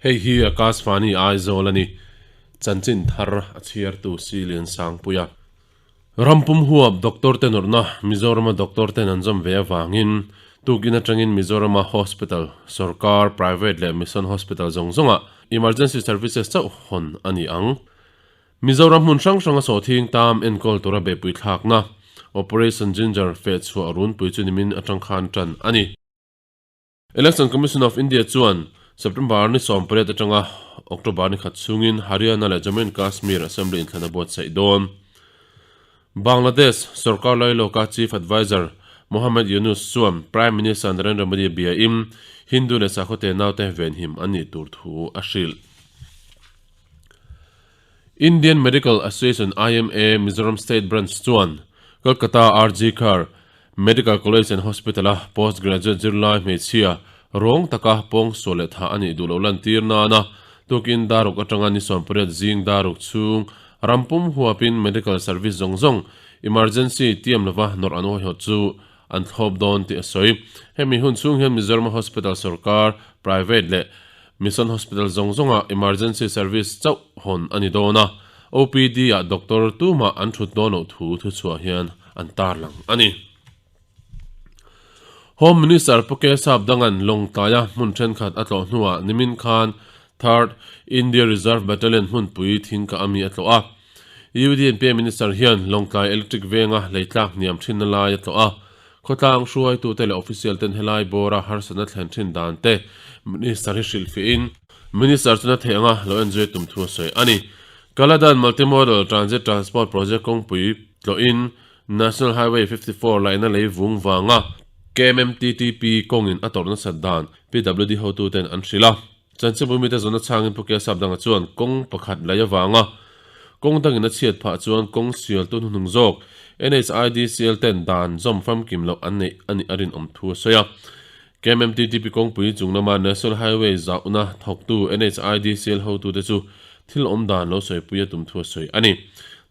Hei hi Akashvani Aizawl a ni. Chanchin thar a chhiartu Silian Sangpuia. Rampum huap doctor te nawrhna Mizorama doctor ten an zawm ve avangin tukin atangin Mizorama hospital, sorkar, private leh mission hospital zawng zawngah emergency services chauh hawn a ni ang. Mizoram hmun hrang hranga sawhthing tam enkawl tura beihpui thlakna Operation Ginger fehchhuah runpui chu nimin atang khan tan a ni. Election Commission of India chuan September ni 18 atanga October ni khat chhungin Haryana leh Jammu and Kashmir Assembly inthlan a buatsaih dawn. Bangladesh sorkar lailawka Chief Adviser Mohammad Yunus chuan Prime Minister Narendra Modi biain Hindu leh sakhaw tenaute venhim an nih tur thu a hrilh. Indian Medical Association, IMA, Mizoram State Branch chuan Kolkata RG Kar Medical College and Hospital-a Post Graduate zirlai hmeichhia rawng taka pawngsual leh thah a nih duh loh lantir nana tukin daruk atanga ni 18 zing daruk chhung rampum huapin medical service zawng zawng emergency tiam lova nawrh an awihawt chu an thlawp dawn tih a sawi. Hemi hun chhung hian Mizoram Hospital sorkar, private leh Mission Hospital zawng zawngah emergency service chauh hawn a ni dawn a, OPD-ah doctor tumah an thut dawn loh thu thuchhuah hian an tarlang a ni. Home Minister Pu Kesap Dangan Lawngtlaia hmun thenkhat a tlawh hnuah nimin khan Third India Reserve Battalion hmunpui thingkah a mi a tlawh a. UDNPA Minister hian Lawngtlai Electric venga leitlak hniam thinna lai a tlawh a. Khawtlang hruaitute leh official ten helai bawra harsatna thlen thin dan te Minister hi hrilhfiahin, Minister chuan a theih anga lo enjoy tum thu a sawi a ni. Kaladan Multimodal Transit Transport Project kawngpui tlawhin National Highway 54 laihna lei vung vanga KMMTTP kawngin a tawrh nasat dan PWD hotuten an hrilh a. Chanchinbu mite zawn achangin Pu Kesap danga chuan kawng pakhat lei avanga kawng dangin a chhiat phah chuan kawng sialtu hnuhnung zawk NHIDCL ten dan zawm famkim loh an neih a nih a rinawm thu a sawi a. KMMTTP kawngpui chung lama National Highway zauhna thawktu NHIDCL hotute chu thil awm dan lo sawipui a tum thu a sawi a ni.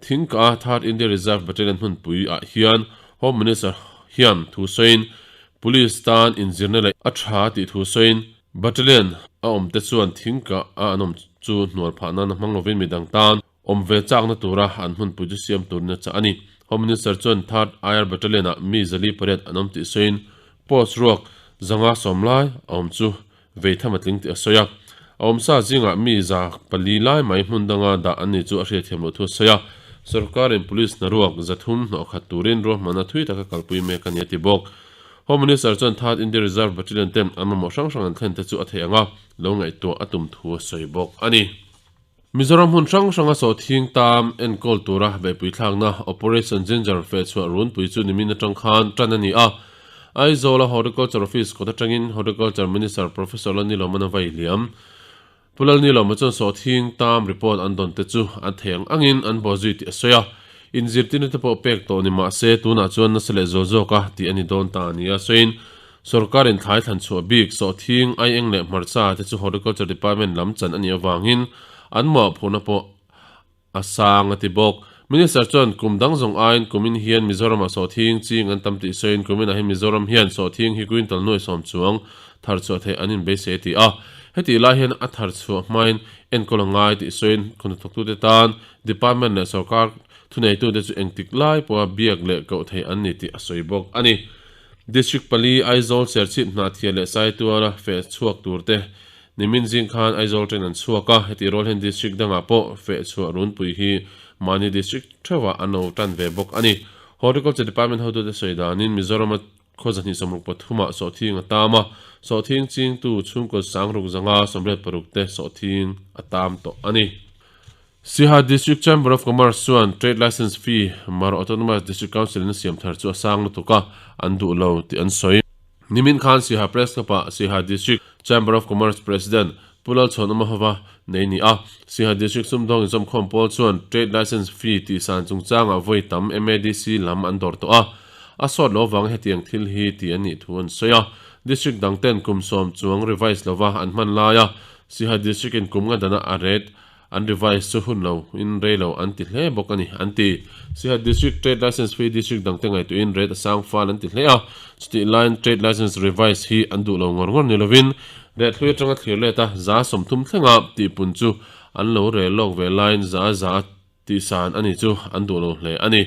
Thingka Third India Reserve Battalion hmunpui ah hian Home Minister hian thu sawiin Police tan inzirna leh a tha tih thu sawiin Battalion a awm te chuan thingkah a an awm chu hnual phah nan a hmang lovin midang tan awm ve chakna tura an hmunpui chu siam turin a chah a ni. Home Minister chuan Third IR Battalion ah mi 408 an awm tih sawiin post ruak 510 lai a awm chu vei tham a tling tih a sawi a. A awmsa zingah mi 400 lai mai hmun danga dah an ni chu a hriatthiam loh thu a sawi a. Sorkarin Police hnaruak 300 hnawhkhat turin ruahmanna thui taka kalpui mek a ni a ti bawk. Home Minister chuan Third India Reserve Battalion ten an mamawh hrang hrang an thlen te chu a theih ang a, lo ngaihtuah a tum thu a sawi bawk a ni. Mizoram hmun hrang hranga sawhthing tam enkawl tura beihpui thlakna Operation Ginger fehchhuah runpui chu nimin atang khan tan a ni a. Aizawl-a Horticulture Office kawt atangin Horticulture Minister Professor Lalnilawman a vai hliam. Pu Lalnilawma chuan sawhthing tam report an dawn te chu an thei ang angin an bawh zui tih a sawi a, inzirtirna te pawh pek tawh ni mah se tunah chuan nasa leh zual zawka tih a ni dawn ta a ni a sawiin sorkarin thlai thlan chhuah bik sawhthing, aieng leh hmarcha te chu Horticulture Department lam chan a nih avangin an mawhphurhna pawh A sang a ti bawk. Minister chuan kum dang zawng aiin kumin hian Mizoramah sawhthing ching an tam tih sawiin kuminah hian Mizoram hian sawhthing hi quintal nuai sawm chuang thar chhuah theih an inbeisei a ti a. Hetih lai hian a thar chhuah hmain enkawl a ngai tih sawiin khawnhnathawktute tan department leh sorkar thuneitute chu engtik lai pawha biak leh koh theih an ni tih a sawi bawk a ni. District pali Aizawl Serchhip Hnahthial leh Saituala feh chhuak turte Nimin zing khan Aizawl train an chhuak a, heti rual hian district dangah pawh feh chhuah runpui hi mahni district theuhah an lo tan ve bawk a ni. Horticulture Department hotute sawi danin Mizorama khaw 273 ah sawhthing a tam a, sawhthing chingtu chhungkaw sangruk zanga 86 te sawhthing a tam tawh a ni. Siha District Chamber of Commerce chuan Trade Licence Fee Mara Autonomous District Council in a siam thar chu a sang lutuk a, an duh lo tih an sawi. Nimin khan Siha Press Club-ah Siha District Chamber of Commerce President Pu Lalchhuan Umahova nei ni a. Siha District sumdawng inzawmkhawm pawl chuan Trade Licence Fee tih san chungchangah vawi tam MADC lam an dawr tawh a. A sawt lo avanga hetiang thil hi ti an nih thu an sawi a. District dang ten kum sawm chuang revise lova an hman laia Siha District in kum nga dana a rate An revise chu hun lo in rei lo an ti hle bawk a ni, an ti. Siha District Trade Licence Fee District dangte ngaihtuahin rate a sang fal an ti hle a, chutih laiin Trade Licence revise hi an duh lo ngawr ngawr ni lovin Rethlui atanga thlir let a 30% thlenga tihpun chu an lo rel lawk ve laiin 100% tihsan a ni chu an duh lo hle a ni.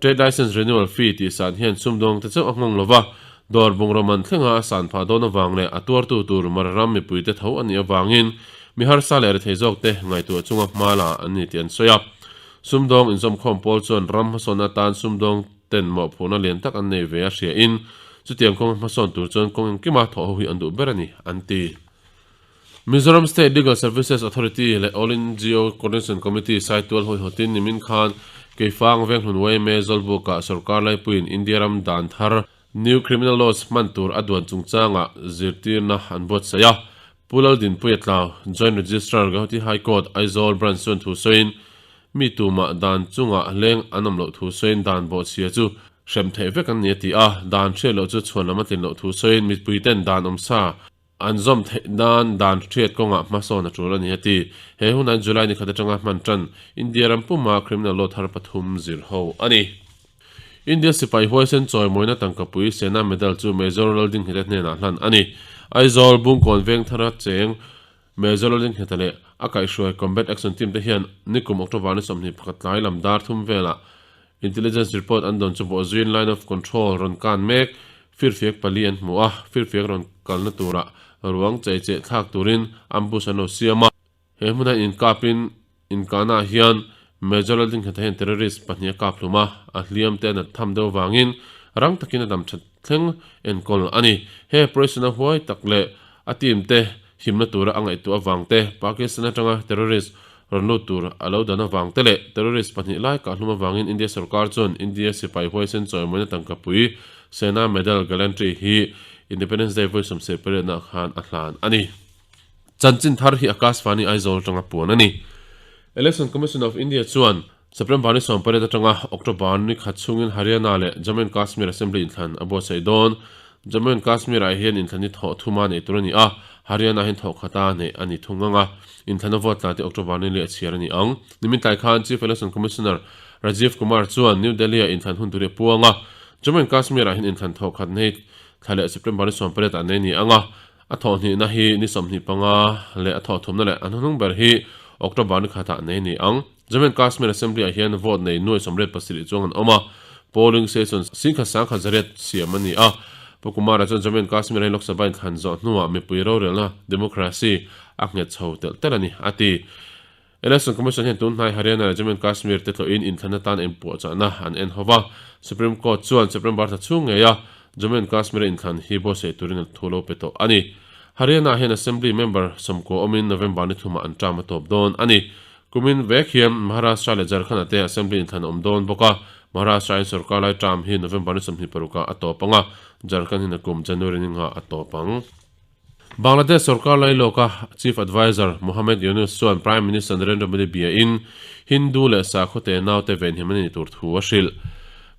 Trade Licence Renewal Fee tihsan hian sumdawng te chauh a nghawng lova, dawr bungraw man thlenga a san phah dawn avang leh a tuartu tur Mararam mipuite tho a nih avangin mi harsa leh rethei zawkte ngaihtuah chunga hma la an ni tih an sawi a. Sumdawng inzawmkhawm pawl chuan ram hmasawnna atan sumdawng ten mawhphurhna lian tak an nei ve a hria in chutiang kawng hmasawn tur chuan kawng engkima thawh ho hi an duh ber a ni, an ti. Mizoram State Legal Services Authority leh All NGO Coordination Committee Saitual hawihawtin nimin khan Keifang Venghlun yma Zawlbukah sorkar laipuiin India ram dan thar New Criminal Laws hman tur a duan chungchangah zirtirna an buatsaih a. Pu Laldinpuia Tlau, Joint Registrar, Gauhati High Court, Aizawl Branch chuan thu sawiin, Mi tumah dan chungah leng an awm loh thu sawiin dan bawhchhia chu hrem theih vek an ni a ti a, dan hriat loh chu chhuan lam a tlin loh thu sawiin mipuiten dan awmsa an zawm theih nan dan hriat kawngah hmasawn a tul a ni a ti. He hunah July ni khat atanga hman tan India ram puma criminal law thar pathum zir ho a ni. India sipai huaisen chawimawina tangkapui Sena Medal chu Major Laldingheta hnenah hlan a ni. Aizawl Bungkawn Vengthara cheng Major Laldingheta leh a kaihhruai Combat Action Team te hian nikum October ni 21 tlai lam dar thum velah Intelligence report an dawn chu bawhzuiin Line of Control rawn kan mek firfiak pali an hmu a, firfiak rawn kalna turah ruang chei cheh thlak turin ambush an lo siam a. He hmuna inkapin inkahnaah hian Major Laldingheta hian terrorist pahnih a kap hlum a, a hliam te a nat tham deuh avangin rang takin a dam that thleng enkawl a ni. He operation a huai tak leh a team te himna tura a ngaihtuah avang te, Pakistan atanga terrorist rawn lut tur a lo dan avang te leh terrorist pahnih lai kah hlum avangin India sorkar chuan India sipai huaisen chawimawina tangkapui Sena Medal Gallantry hi Independence Day vawi 78 nah khan a hlan a ni. Chanchin thar hi Akashvani Aizawl atanga puan a ni. Election Commission of India chuan September ni 18 atanga October ni khat chhungin Haryana leh Jammu and Kashmir Assembly inthlan a buatsaih dawn. Jammu and Kashmir ah hian inthlan hi thawh thuma neih tur a ni a, Haryana hian thawh khata neih a ni thung ang a, inthlan a vote tla te October ni leh a chhiar a ni ang. Nimin tlai khan Chief Election Commissioner Rajiv Kumar chuan New Delhi ah inthlan hun tur hi a puang a, Jammu and Kashmir ah hian inthlan thawh khat nei thla leh September ni 18 ah nei a ni ang a, A thawhhnihna hi ni 25 leh a thawhthumna leh a hnuhnung ber hi October ni khatah nei a ni ang. Jammu and Kashmir Assembly-ah hian vote nei nuai 87 chuang an awm a, polling station 11,100 siam a ni a. Pu Kumara chuan Jammu and Kashmir hi Lok Sabha inthlan zawh hnuah mipui rorelna, democracy, a nghet chho telh telh a ni, a ti. Election Commission hian tun hnai Haryana leh Jammu and Kashmir te tlawhin inthlan atan inpuahchahna an en ho va. Supreme Court chuan September thla chhung ngeia Jammu and Kashmir-a inthlan hi buatsaih turin a thu lo pe tawh a ni. Haryana hian Assembly member 90 awmin November ni thumah an term a tawp dawn a ni. Kumin vek hian Maharashtra leh Jharkhand-ah te Assembly inthlan a awm dawn bawk a, Maharashtra-in sorkar lai term hi November ni 26 ah a tawp ang a, Jharkhand hian a kum January ni nghah a tawp ang. Bangladesh sorkar lailawka Chief Adviser Muhammad Yunus chuan Prime Minister Narendra Modi biain Hindu leh sakhaw te naute venhim a nih tur thu a hrilh.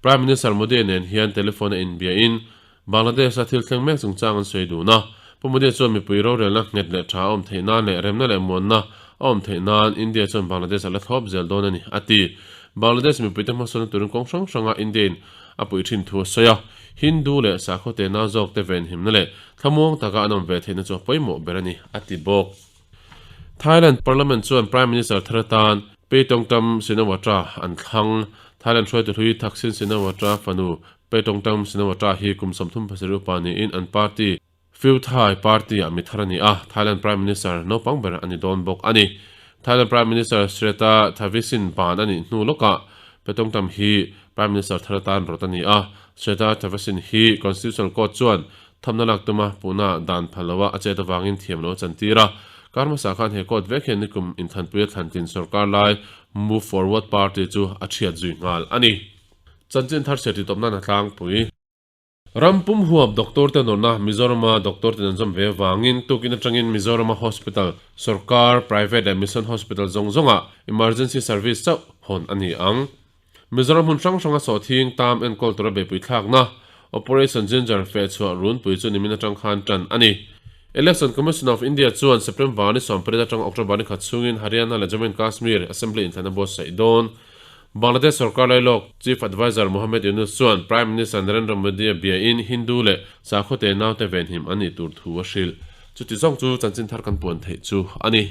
Prime Minister Modi nen hian telephone a inbiain Bangladesh-a thil thleng mek chungchang an sawi dun a. Pu Modi chuan mipui rorelna nghet leh tha a awm theih nan leh remna leh muanna a awm theih nan India chuan Bangladesh a la thlawp zel dawn a ni, a ti. Bangladesh mipuite hmasawnna turin kawng hrang hranga India-in a puih thin thu a sawi a. Hindu leh sakhaw te nau zawkte venhimna leh Thlamuang taka an awm ve theihna chu a pawimawh ber a ni, a ti bawk. Thailand Parliament chuan Prime Minister thar atan Paetongtarn Shinawatra an thlang. Thailand hruaitu hlui Thaksin Shinawatra fanu Paetongtarn Shinawatra hi kum 37 upa niin an party Pheu Thai Party-ah mi thar a ni a, Thailand Prime Minister naupang ber a ni dawn bawk a ni. Thailand Prime Minister Srettha Thavisin ban a nih hnu lawkah Paetongtarn hi Prime Minister thar atan rawt a ni a, Srettha Thavisin hi Constitutional Court chuan Thamna lak tuma puhna dan phal loa a chet avangin thiam lo a chantir a. Kar hmasa khan he court vek hian nikum inthlanpuia thlantlin sorkar lai Move Forward Party chu a thiat zui nghal a ni. Chanchin thar chhiat titawp nan a tlangpui. Ram pum huap doctor te nawrhna Mizorama doctor ten an zawm ve avangin tukin atangin Mizorama hospital, sorkar, private leh mission hospital zawng zawngah emergency service chauh hawn a ni ang. Mizoram hmun hrang hranga sawhthing tam enkawl tura beihpui thlakna Operation Ginger fehchhuah runpui chu nimin atang khan tan a ni. Election Commission of India chuan September ni 18 atanga October ni khat chhungin Haryana leh Jammu and Kashmir Assembly inthlan a buatsaih dawn. Bangladesh sorkar lailawk Chief Adviser Muhammad Yunus chuan Prime Minister Narendra Modi a biain Hindu leh sakhaw te naute venhim an nih tur thu a hrilh. Chuti zawng chu chanchin thar kan puan theih chu a ni.